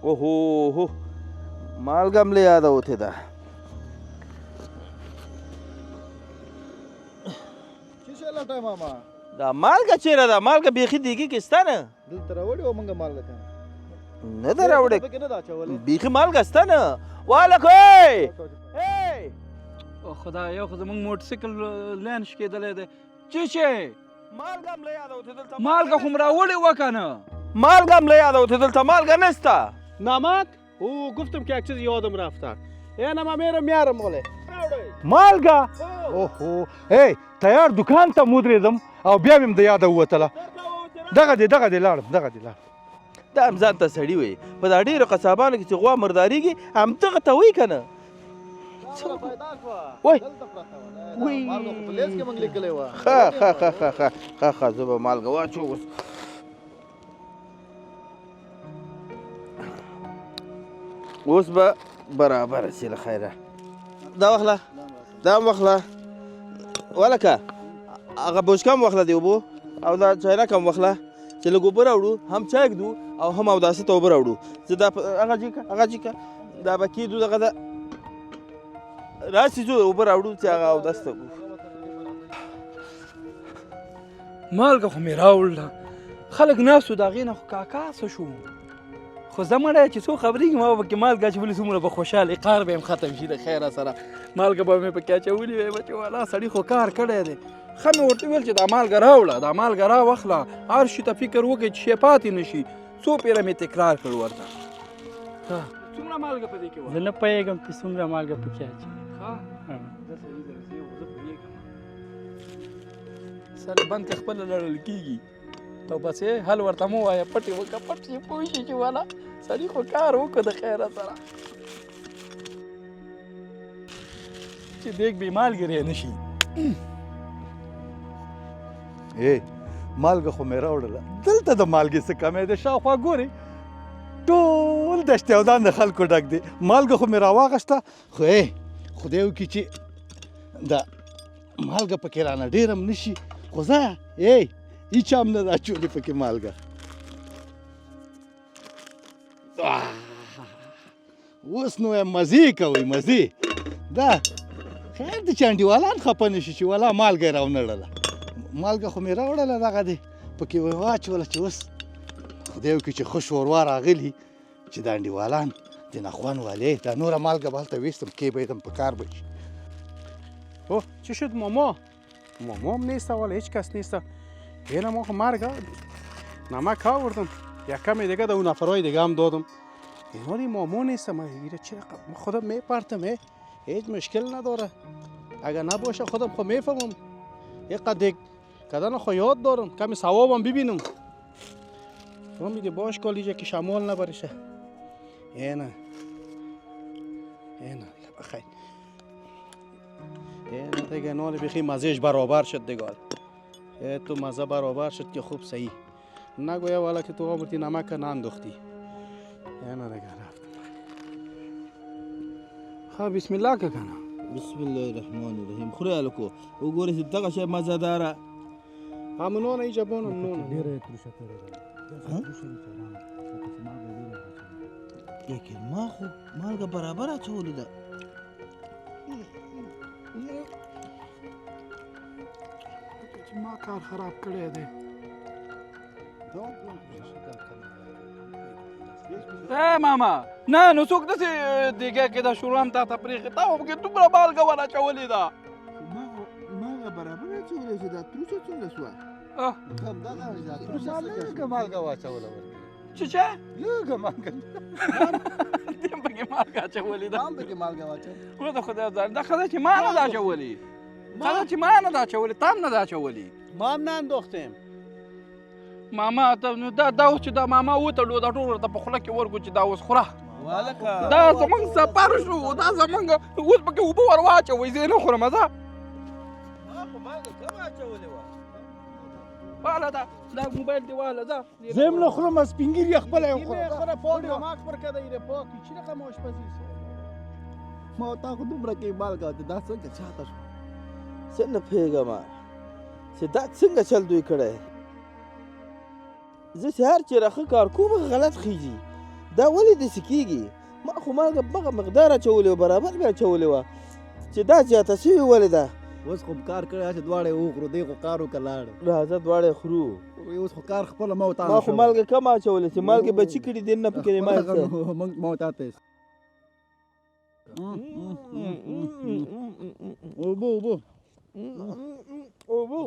اوهو هو، مالګه هم له یاده وتې ده. څه شی لټوې ماما؟ دا مالګه چېرې ده؟ مالګه بیخي دیګي کې شته نه. دلته راوړې وه مونږ مالګه که نه ده راوړې؟ پکې نه ده اچولې. بیخي مالګه شته نه. والکه ای او خدای، یو خو زمونږ موټرسایکل لین شکېدلی دی. چې شی مالګه هم له یاده وتې دلته. مالګه خو م راوړې وه که نه؟ مالګه هم له یاده وتې دلته، مالګه نشته. نمک؟ او گفتم که یک چیز یادم رفته. اینم من میرم میارم ماله. مالګه؟ اوهو، ای تیار دکان ته مودرېدم او بیا مې هم د یاده ووتله. دغه دی، دغه دی لاړم، دغه دی لاړم. دا هم ځان ته سړي وي. په دا ډېرو قصابانو کې چې غوا مردارېږي همدغه ته وایي که نه. وای وای، مالګه خو په لیست کې موږ لیکلی وه. ښه ښه ښه ښه ښه ښه ښه، زه به مالګه واچوم اوس. اوس به برابره شي له خیره. دا واخله، دا هم واخله، ولکه هغه بوشکه هم واخله د اوبو، او دا چاینک هم واخله چې لږ اوبه راوړو، هم چای ږدو او هم اوداسه ته اوبه راوړو. زه دا هغه جیکه، هغه جیکه دا به کېدو، دغه ده راسي، ځو اوبه راوړو چې هغه اودس ته وکړو. مالګه خو مې راوړله، خلک ناست وو د هغې نه خو کاکا څه شو. خو زه مړی چې څو خبرېږي ما به پکې مالګه اچولې، څومره به خوشحاله یې، قهر به یې هم ختم شي د خیره سره. مالګه به مې پکې اچولې وی، چې والا سړي خو کار کړی دی. ښه مې ورته وویل چې دا مالګه راوړه، دا مالګه راواخله، هر شي ته فکر وکړئ چې شی پاتې نه شي. څو پېره مې تکرار کړ ورته. څومره مالګه په دې کې وه؟ زه نه پوهېږم چې څومره مالګه پکې اچوي. ښه زه صحیح ده، زه پوهېږم. سر بند که خپله لړل کېږي ته بس حل ورته مه وایه، پټ یې وکړه، پټ یې پوه شي چې والا سړي خو کار وکړو د خیره سره، چې دیګ بې مالګې ری نه شي. ای مالګه خو مې راوړله، دلته د مالګې څه کمی دی؟ شاوخوا ګورې ټول دشتې او دان د خلکو ډک دی. مالګه خو مې راواغسته، خو ای خدای وکړي چې دا مالګه پکې رانه ډېره هم نه شي. خو ځه ای هیچا هم نه ده اچولې پکې مالګه. اوس نو مزې کوئ مزې. دا خیر دی چې انډیوالان خفه نه شي چې ولا مالګه یې راونړله. مالګه خو مې راوړله، دغه دی پکې واچوله چې اوس خدای وکړي چې ښه شوروا راغلي چې د انډیوالان د نخوان والې دا نوره مالګه به هلته ویستم، کې به یې دم په کار به شي. اوه چی شد ماما؟ ماما هم نیست، ولی هیچ کس نیست. اینم ما خو مرگ نمک آوردم، یک کمی دیگه در اون نفرهای دیگه هم دادم. اینا دی ماما نیست. من ایره چرا خودم میپرتم، هیچ مشکل نداره. اگر نباشه خودم خو میفهمم، یک قد کدن خو یاد دارم، کمی ثوابم ببینم. امیدی باش کالیجه که شمال نبرشه. اینه اینه بخیر، اینه دیگه نال بیخی مزهش برابر شد دیگه. تو مزه برابر شد که خوب صحیح نگویا والا که تو آوردی نمک ننداختی. اینه دیگه رفت. ښه بسم الله که کنه. بسم الله الرحمن الرحیم. خورې هلکو وګورئ چې دغه شی مزهداره. همون اینجا بانم نون. ډېره یې تروشه کړې ده. لیکن ما خو مالګه برابر اچولې ده. چې ما کار خراب کړی دی. ای ماما نه نو څوک داسې دیګه کې دا شوروا هم تا ته پرېښې، تا خو پکې دومره مالګه ور اچولې ده. ما خو مالګه برابر اچولې چې دا تروشه څنګه شوه؟ لږه مالګه واچوله ورکې. چې څه؟ لږه مالګه. دې هم پکې مالګه اچولې ده. هم پکې مالګه واچوه. وروره د خدای ځان، دا ښځه چې ما نه ده اچولې، ښځه چې ما نه ده اچولې، تا هم نه ده اچولې. ما هم نه انداختیم. ماما ته نو دا دا اوس چې دا ماما وتړو، دا ټول ورته په خوله کې ورکړو چې دا اوس خوره. والکه دا زمونږ سفر شو، دا زمونږ اوس پکې اوبه ور واچوئ، زه یې نه خورم. ځه ما خو مالګه کمه اچولې وه. واله دا دا موبایل دې واله ځه. زه هم نه خورم، سپین ږیري خپله یې خورم. خوره پاک نمک پر کده ایره پاک چی رقم آشپزی است. ما تا خو دومره کې مالګه دا څنګه چاته شو؟ څه نه پوهېږم چې دا څنګه چل دوی کړی. زه چې هر چېرې ښه کار کوم غلط خیږي. دا ولې داسې کېږي؟ ما خو مالګه بغه مقدار اچولې وه، برابر مې اچولې وه، چې دا زیاته شوې ولې ده؟ اوس خو کار کړی چې دواړه یې وخورو، دی خو کار وکړه لاړ. راځه دواړه یې خورو. اوس خو کار خپله ما او تا ما خو مالګه کمه اچولې چې مالګې بچي کړي دي نه پکې ما څه. موږ ما او تا ته اوبه اوبه اوبه.